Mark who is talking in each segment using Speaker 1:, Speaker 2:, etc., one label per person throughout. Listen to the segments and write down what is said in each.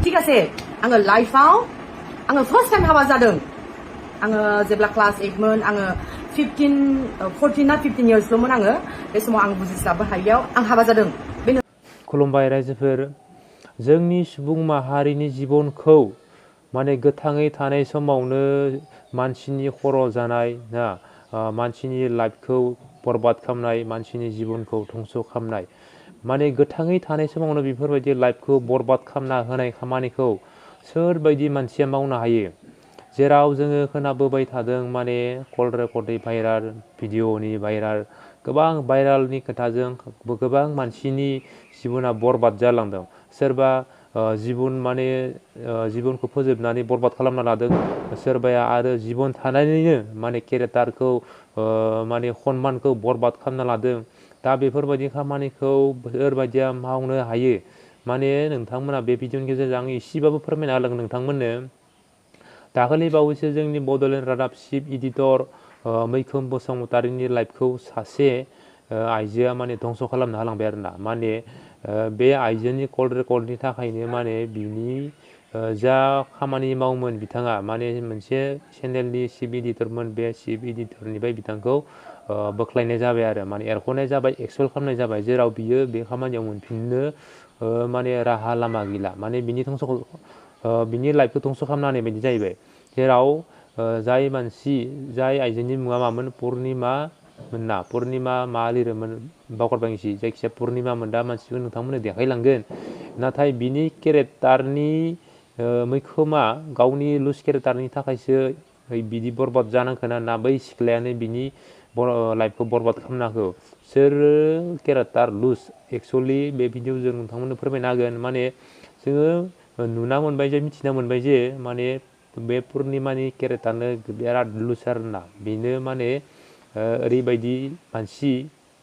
Speaker 1: बिदिगासे आङो लाइफआव आङो फार्स्ट टाइम हाबा जादों आङो जेब्ला क्लास 8 मोन आङो 14 ना 15 इयार्सल'मोन आङो बे समाव आं बुजिस्लाबनो हायियाव आं हाबा जादों
Speaker 2: खुलुमबाय रायजोफोर जोंनि सुबुं माहारिनि जिबनखौ माने गोथाङै थानाय समावनो मानसिनि खर' जानाय ना मानसिनि लाइफखौ बरबाद खालामनाय मानसिनि जिबनखौ धंस' खालामनाय माने गोथाङै थानाय समावनो बेफोरबायदि लाइफखौ बरबाद खालामना होनाय खामानिखौ सोरबायदि मानसिया मावनो हायो जेराव जोङो खोनाबोबाय थादों माने कल रेकर्डनि भाइराल भिडिअनि भाइराल गोबां भाइरालनि खोथाजों गोबां मानसिनि जिबना बरबाद जालांदों सोरबा जिबनखौ फोजोबनानै बरबाद खालामना लादों सोरबाया आरो जिबन थानानैनो माने केरेक्टारखौ माने सनमानखौ बरबाद खालामना लादों दा बेफोरबायदि खामानिखौ सोरबायदिया मावनो हायो माने नोंथांमोना बे भिडिअनि गेजेरजों आं एसेबाबो फोरमायना होलांगोन नोंथांमोननो दाखालि बावैसो जोंनि बड'लेण्ड रादाब चिफ इडिटर मैखोम बसुमतारीनि लाइफखौ सासे आइजोआ माने धंस' खालामना होलांबाय आरोना माने बे आइजोनि कल रेकर्डनि थाखायनो माने बिनि जा खामानि मावोमोन बिथाङा माने मोनसे चेनेलनि चिफ इडिटरमोन बे चिफ इडिटरनिफ्राय बिथांखौ बोख्लायनाय जाबाय आरो माने एरख'नाय जाबाय एक्सपेल खालामनाय जाबाय जेराव बियो बे खामानियाव मोनफिननो माने राहा लामा गैला माने बिनि लाइफखौ धंस' खालामनानै बायदि जाहैबाय जेराव जाय आइजोनि मुङा मामोन पुर्निमा मा लिरोमोन बावगारबाय एसे जायखिजाया पुर्निमामोन दा मानसिखौ नोंथांमोननो देखायलांगोन नाथाय बिनि केरेक्टारनि मैखोमा गावनि लुज केरेक्टारनि थाखायसो बिदि बरबाद जानांगोन ना बै सिख्लायानो बिनि लाइफखौ बरबाद खालामनांगौ सोर केरेक्टार लुज एक्सुवेलि बे भिडिअजों नोंथांमोननो फोरमायनो हागोन माने जोङो नुना मोनबाय जे मिथिना मोनबाय जे माने बे पुर्निमानि केरेक्टारनो बिराद लुज आरोना बेनो माने ओरैबायदि मानसि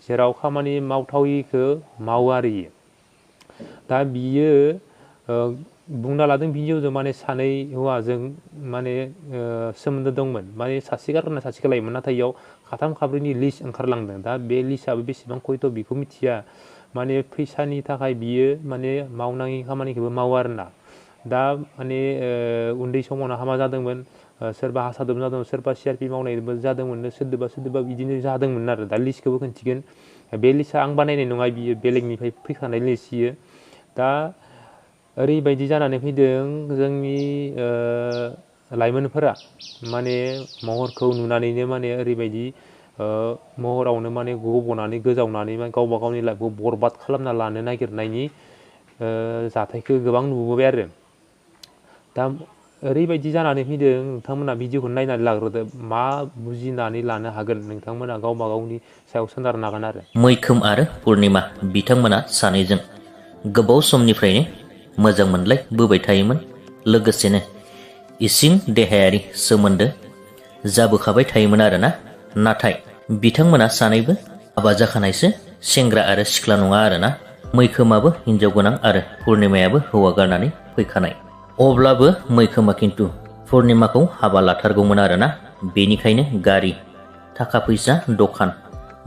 Speaker 2: जेराव खामानि मावथावैखौ मावो आरो दा बियो बुंना लादों भिडिअजों माने सानै हौवाजों माने सोमोन्दो दंमोन माने सासे गारना सासेखौ लायोमोन नाथाय इयाव खाथाम खाब्रैनि लिस्ट ओंखारलांदों दा बे लिस्टआबो बेसेबां खयथ' बेखौ मिथिया माने फैसानि थाखाय बियो माने मावनाङि खामानिखौबो मावो आरोना दा माने उन्दै समावनो हाबा जादोंमोन सोरबा हासादोबो जादोंमोन सोरबा CRP मावनायबो जादोंमोन सोरदोबा बिदिनो जादोंमोन आरो दा लिस्टखौबो खोन्थिगोन बे लिस्टआ आं बानायनाय नङा बियो बेलेगनिफ्राय फैखानाय लिस्ट बियो दा ओरैबायदि जानानै फैदों जोंनि लाइमोनफोरा माने महरखौ नुनानैनो माने ओरैबायदि महरावनो माने गब'नानै गोजावनानै गावबा गावनि लाइफखौ बरबाद खालामना लानो नागिरनायनि जाथायखौ गोबां नुबोबाय आरो दा ओरैबायदि जानानै फैदों नोंथांमोना भिडिअखौ नायनानै लाग्रोदो मा बुजिनानै लानो हागोन नोंथांमोना गावबा गावनि सायाव सोनारनो हागोन आरो
Speaker 3: मैखोम आरो पुर्निमा बिथांमोना सानैजों गोबाव समनिफ्रायनो मोजां मोनलायबोबाय थायोमोन लोगोसेनो इसिं देहायारि सोमोन्दो जाबोखाबाय थायोमोन आरोना नाथाय बिथांमोना सानैबो हाबा जाखानायसो सेंग्रा आरो सिख्ला नङा आरोना मैखोमाबो हिनजाव गोनां आरो पुर्निमायाबो हौवा गारनानै फैखानाय अब्लाबो मैखोमा खिन्थु पुर्निमाखौ हाबा लाथारगौमोन आरोना बेनिखायनो गारि थाखा फैसा दखान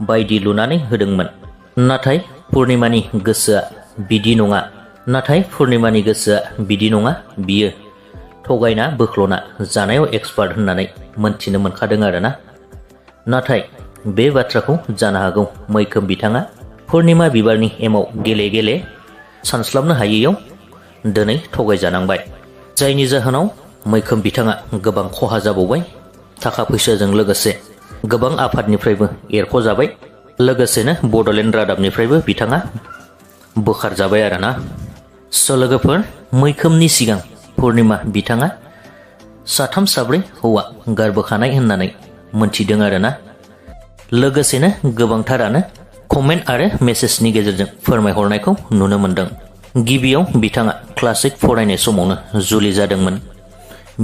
Speaker 3: बायदि लुनानै होदोंमोन नाथाय पुर्निमानि गोसोआ बिदि नङा बियो थगायना बोख्ल'ना जानायाव एक्सपार्ट होननानै मोनथिनो मोनखादों आरोना नाथाय बे बाथ्राखौ जानो हागौ मैखोम बिथाङा पुर्निमा बिबारनि एमाव गेले गेले सानस्लाबनो हायैयाव दिनै थगायजानांबाय जायनि जाहोनाव मैखोम बिथाङा गोबां खहा जाबावबाय थाखा फैसाजों लोगोसे गोबां आफादनिफ्रायबो एरख'जाबाय लोगोसेनो बड'लेण्ड रादाबनिफ्रायबो बिथाङा बोखारजाबाय आरोना लोगोफोर मैखोमनि सिगां पुर्निमा बिथाङा साथाम साब्रै हौवा गारबोखानाय होननानै मोनथिदों आरोना लोगोसेनो गोबांथारानो कमेन्ट आरो मेसेजनि गेजेरजों फोरमायहरनायखौ नुनो मोनदों गिबियाव बिथाङा क्लास 8 फरायनाय समावनो जुलि जादोंमोन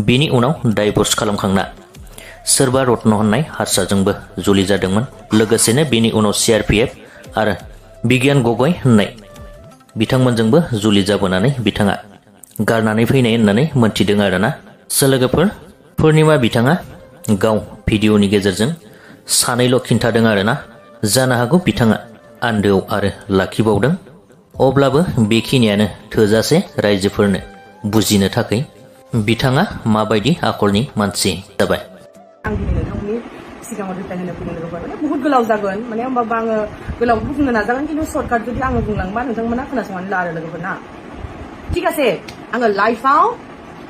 Speaker 3: बिनि उनाव डाइभर्स खालामखांना सोरबा रत्न होननाय हारसाजोंबो जुलि जादोंमोन लोगोसेनो बिनि उनाव CRPF आरो बिगियान गगৈ होननाय बिथांमोनजोंबो जुलि जाबोनानै बिथाङा गारनानै फैनाय होननानै मोनथिदों आरोना लोगोफोर पुर्निमा बिथाङा गाव भिडिअनि गेजेरजों सानैल' खिन्थादों आरोना जानो हागौ बिथाङा आन्दोआव आरो लाखिबावदों अब्लाबो बेखिनियानो थोजासे रायजोफोरनो बुजिनो थाखाय बिथाङा माबायदि आखलनि मानसि जाबाय।
Speaker 1: आं दिनै नोंथांमोननि सिगाङाव रिप्लाइ होनो फैदों लोगोफोर माने बुहुत गोलाव जागोन माने होमबाबो आङो गोलावबो बुंनो नाजागोन खिन्थु सर्टकाट जुदि आङो बुंलांबा नोंथांमोना खोनासंनानै ला आरो लोगोफोर ना थिग आसे आङो लाइफआव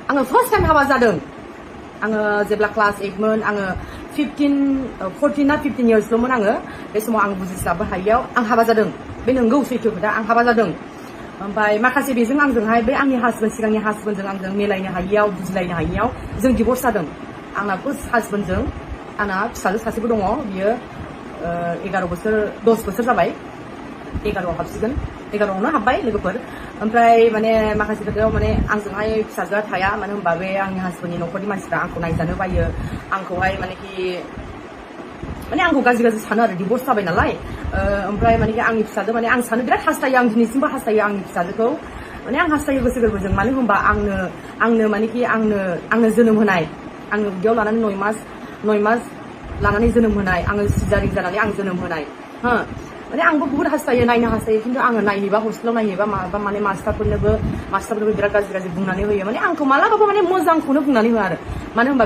Speaker 1: आङो फार्स्ट टाइम हाबा जादों आङो जेब्ला क्लास 8मोन आङो 14 ना 15 इयार्सल'मोन आङो बे समाव आं बुजिस्लाबनो हायियाव आं हाबा जादों बे नंगौ सैथो खोथा आं हाबा जादों ओमफ्राय माखासे बेजों आंजोंहाय बे आंनि हासबेन्ड सिगांनि हासबेन्डजों आंजों मिलायनो हायियाव बुजिलायनो हायियाव जों डिभर्स जादों आंना फार्स्ट हासबेन्डजों आंना फिसाजो सासेबो दङ बियो 10 बोसोर जाबाय 11आव हाबसिगोन 11आवनो हाबबाय लोगोफोर ओमफ्राय माने माखासे खोथायाव माने आंजोंहाय फिसाजोआ थाया मानो होनबा बे आंनि हासबेन्डनि न'खरनि मानसिफ्रा आंखौ नायजानो बायो आंखौहाय माने आंखौ गाज्रि सानो आरो डिभर्स जाबाय नालाय ओमफ्राय माने आंनि फिसाजो माने आं सानो बिराद हास्थायो आं दिनैसिमबो हास्थायो आंनि फिसाजोखौ माने आं हास्थायो गोसो गोरबोजों मानो होनबा आंनो जोनोम होनाय आंनो उदैयाव लानानै 9 मास लानानै जोनोम होनाय आङो सिजारिं जानानै आं जोनोम होनाय माने आंबो बुहुत हास्थायो नायनो हास्थायो खिन्थु आङो नायहैबा हस्टेलाव नायहैबा माबा माने मास्टारफोरनोबो बिराद गाज्रि बुंनानै होयो माने आंखौ मालाबाबो माने मोजांखौनो बुंनानै होआ आरो मानो होनबा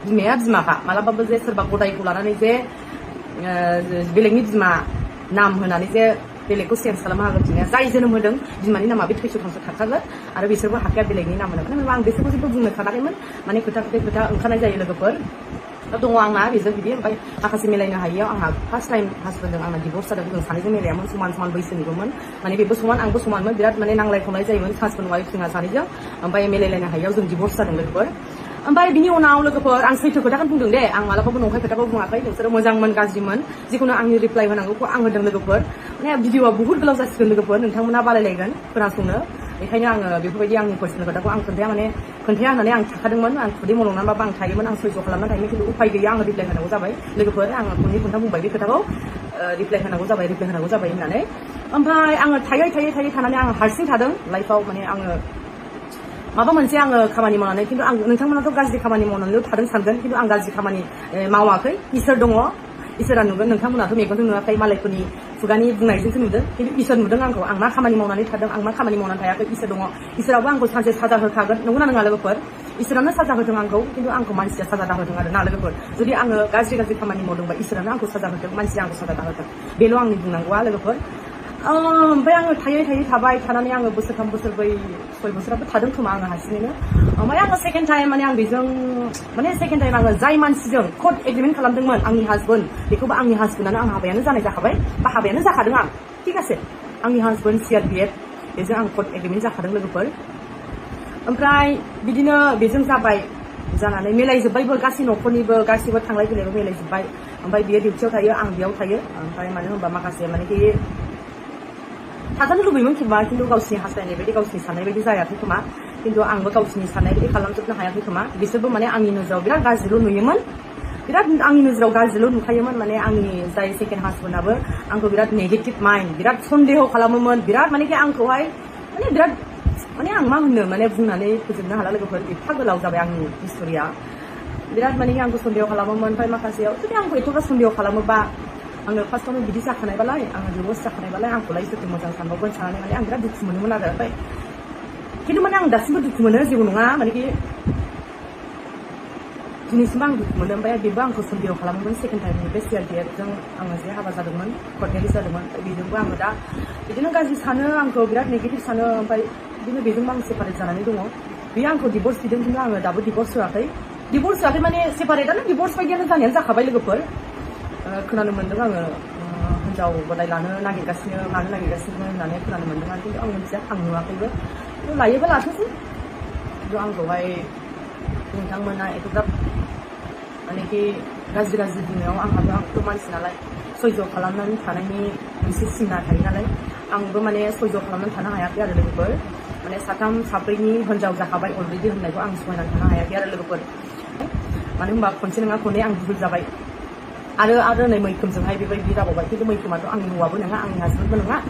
Speaker 1: बिमाया बिमाखा मालाबाबो जे सोरबा गदायखौ लानानै जे बेलेगनि बिमा नाम होनानै जे बेलेगखौ चेन्ज खालामनो हागोन बिमाया जाय जोनोम होदों बिमानि नामा बे थैस' थांस' थाखागोन आरो बिसोरबो हाखाया बेलेगनि नाम होनो मानो होनबा आं बिसोरखौ जेबो बुंनो सानाखैमोन माने खोथा ओंखारनाय जायो लोगोफोर दङ आंना बेजों बिदि ओमफ्राय माखासे मिलायनो हायियाव आंहा फार्स्ट टाइम हासबेन्डजों आंना डिभर्स जादों जों सानैजों मिलायामोन समान बैसोनिबोमोन माने बेबो समान आंबो समानमोन बिराद माने नांलाय खमलाय जायोमोन हासबेन्ड वाइफ जोंहा सानैजों ओमफ्राय मिलायलायनो हायियाव जों डिभर्स जादों लोगोफोर ओमफ्राय बिनि उनाव लोगोफोर आं सैथो खोथाखौनो बुंदों दे आं मालाबाबो नंखाय खोथाखौ बुङाखै नोंसोरो मोजांमोन गाज्रिमोन जिखुनु आंनि रिप्लाइ होनांगौखौ आं होदों लोगोफोर माने भिडिअआ बुहुत गोलाव जासिगोन लोगोफोर नोंथांमोना बालायलायगोन खोनासंनो बेखायनो आङो बेफोरबायदि आंनि पार्सनेल खोथाखौ आं खोन्थाया होननानै आं थाखादोंमोन आं खुदै मलंनानैबाबो आं थायोमोन आं सैज' खालामनानै थायोमोन खिन्थु उफाय गैया आङो रिप्लाइ होनांगौ जाबाय लोगोफोर आङो खनथाम बुंबाय बे खोथाखौ रिप्लाइ होनांगौ जाबाय होननानै ओमफ्राय आङो थायै थानानै आङो हारसिं थादों लाइफआव माने आङो माबा मोनसे आङो खामानि मावनानै खिन्थु आं नोंथांमोनाथ' गाज्रि खामानि मावनानैल' थादों सानगोन खिन्थु आं गाज्रि खामानि मावाखै इसोर दङ इसोरा नुगोन नोंथांमोनाथ' मेगनजों नुवाखै मालायफोरनि खुगानि बुंनायजोंसो नुदों खिन्थु इसोर नुदों आंखौ आं मा खामानि मावनानै थादों आं मा खामानि मावनानै थायाखै इसोर दङ इसोराबो आंखौ सानसे साजा होखागोन नंगौना नङा लोगोफोर इसोरानो साजा होदों आंखौ खिन्थु आंखौ मानसिया साजा दाहोदों आरो ना लोगोफोर जुदि आङो गाज्रि खामानि मावदोंबा इसोरानो आंखौ साजा होदों मानसिया आंखौ साजा दाहोदों बेल' आंनि बुंनांगौआ लोगोफोर ओमफ्राय आङो थायै थानानै आङो बोसोरथाम बोसोरब्रै 6 बोसोराबो थादों खोमा आङो हारसिङैनो ओमफ्राय आङो सेकेन्ड टाइम माने आं बेजों माने सेकेन्ड टाइम आङो जाय मानसिजों कर्ट एग्रिमेन्ट खालामदोंमोन आंनि हासबेन्ड बेखौबो आंनि हासबेन्डआनो आं हाबायानो जानाय जाखाबाय बा हाबायानो जाखादों आं थिग আছে आंनि हासबेन्ड CRPF बेजों आं कर्ट एग्रिमेन्ट जाखादों लोगोफोर ओमफ्राय बिदिनो बेजों जानानै मिलायजोब्बायबो गासै न'खरनिबो गासिबो थांलाय फैलायबो मिलायजोब्बाय ओमफ्राय बियो डिउटियाव थायो आं बेयाव थायो ओमफ्राय मानो होनबा माखासे मानेखि थाजानो लुबैयोमोन खिन्थु गावसिनि हास्थायनाय बायदि गावसिनि साननाय बायदि जायाखै खोमा खिन्थु आंबो गावसिनि साननाय बायदि खालामजोबनो हायाखै खोमा बिसोरबो माने आंनि नोजोराव बिराद गाज्रिल' नुयोमोन बिराद आंनि नोजोराव गाज्रिल' नुखायोमोन माने आंनि जाय सेकेन्ड हासबेन्डआबो आंखौ बिराद नेगेटिभ माइन्ड बिराद सन्देह खालामोमोन बिराद मानेखि आंखौहाय माने बिराद माने आं मा होननो माने बुंनानै फोजोबनो हाला लोगोफोर एफा गोलाव जाबाय आंनि हिस्ट'रिया बिराद मानेखि आंखौ सन्देह खालामोमोन ओमफ्राय माखासेयाव जुदि आंखौ एथ'बां सन्देह खालामोबा आङो फार्स्टआवनो बिदि जाखानायबालाय आङो डिभर्स जाखानायबालाय आंखौलाय सोरथो मोजां सानबावगोन साननानै माने आं बिराद दुखु मोनोमोन आरो ओमफ्राय खिन्थु माने आं दासिमबो दुखु मोनो जेबो नङा मानेखि दिनैसिमबो आं दुखु मोनो ओमफ्राय बेबो आंखौ सन्देह खालामोमोन सेकेन्ड टाइमनि बे CRPFजों आङो जे हाबा जादोंमोन कर्ट मेरिज जादोंमोन बेजोंबो आङो दा बिदिनो गाज्रि सानो आंखौ बिराद नेगेटिभ सानो ओमफ्राय बिदिनो बेजोंबो आं सेपारेट जानानै दङ बेयो आंखौ डिभर्स बिदों खिन्थु आङो दाबो डिभर्स होआखै माने सेपारेटआनो डिभर्स बायदियानो जानायानो जाखाबाय लोगोफोर खोनानो मोन्दों आङो हिनजाव गदाय मानो नागिरगासिनो होननानै खोनानो मोन्दों आरो खिन्थु आं मिथिया आं नुवाखैबो लायोबा लाथोंसै खिन्थु आंखौहाय नोंथांमोना एथ'ग्राब मानेखि गाज्रि बुंनायाव आंथ' मानसि नालाय सयज' खालामनानै थानायनि मोनसे सिमा थायो नालाय आंबो माने सयज' खालामनानै थानो हायाखै आरो लोगोफोर माने साथाम साब्रैनि हिनजाव जाखाबाय अलरेडि होननायखौ आं सहायनानै थानो हायाखै आरो लोगोफोर मानो होनबा खनसे नङा खननै आं भुल जाबाय आरो नै मैखोमजोंहाय बेबायदि जाबावबाय खिन्थु मैखोमाथ' आंनि हौवाबो नङा आंनि हासबेन्डबो नङा